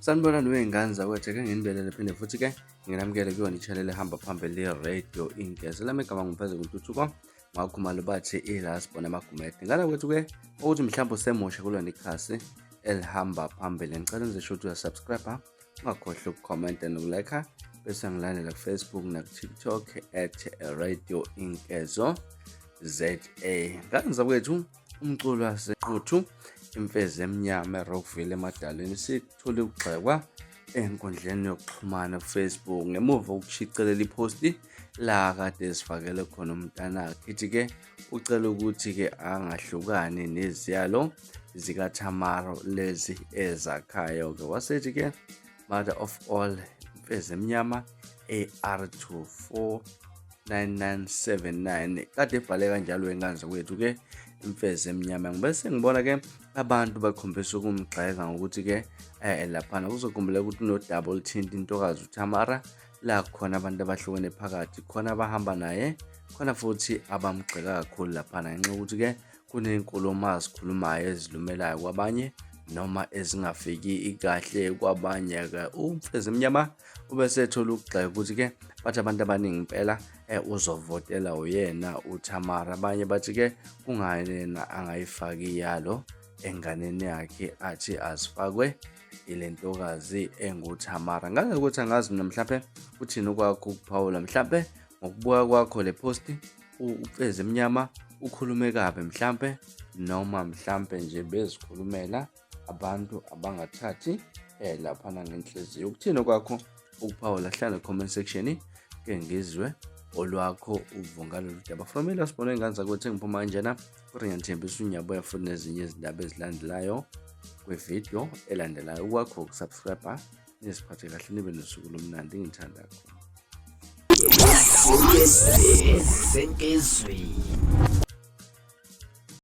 Sanibonani wey'ngane zakwethu, ake nginibelele phinde futhi-ke nginamukele kuyona i-channel ehamba phambili i-Radio Inkeze. Lami igama nguMfezeko Ntuthuko, ngakhumalo bathi iLasbona Magumede. Ngane kwethu-ke ukuthi mhlawumbe usemusha kulona ikhasi elihamba phambili, ngicela nje sho ukuthi uyasubscribe, ungakhohlwa ukukhomenta nokulike, bese ngilandela ku-Facebook naku-TikTok at Radio Inkezo ZA. Ngane zakwethu, umculo wasequthu Imfezi Emnyama eRockville eMadaleni sithole ukugxekwa enkundleni yokuxhumana kuFacebook ngemuva kokushicilela iphosti la kade esifakele khona umntanakhe ithi-ke ucela ukuthi-ke angahlukani neziyalo zikaThamaro lezi ezakhayo-ke wasethi-ke mother of all Imfezi Emnyama AR24 9979 kade ebhale kanjalo wengane zakwethu ke Imfezi Emnyama. Ngibese ngibona ke abantu bakhombisa ukumgxeka ngokuthi ke laphana kuzokhumbuleka ukuthi unodaba oluthinta intokazi uThamara, la khona abantu abahlukene phakathi khona abahamba naye khona futhi abamgxeka kakhulu laphana ngenxa yokuthi ke kunezinkulumo azikhulumayo ezilumelayo kwabanye noma ezingafiki kahle kwabanye-ke. UMfezi Emnyama ubesethola ukugxeka ukuthi-ke bathi abantu abaningi impela uzovotela uyena uThamara, abanye bathi-ke kungani yena angayifaki iyalo enganeni yakhe athi azifakwe ile ntokazi enguThamara. Ngaze ukuthi angazi mina mhlampe uthini okwakho ukuphawula, mhlampe ngokubuka kwakho le posti uMfezi Emnyama ukhulume kabi mhlampe, noma mhlampe nje bezikhulumela abantu abangathathi laphana ngenhliziyo. Ukuthini kwakho ukuphawula? Hlala comment section ke ngizwe olwakho uvo ngalolu daba. From mina sibone ingane zakwethu, engiphuma kanjena kodwa ngiyanithembisa unyabuya futhi nezinye izindaba ezilandelayo kwividiyo elandelayo. Ukwakho ukusubscribe, niziphathe kahle, nibe nosuku lomnandi. Ngithanda kakhulu. Senkezweni.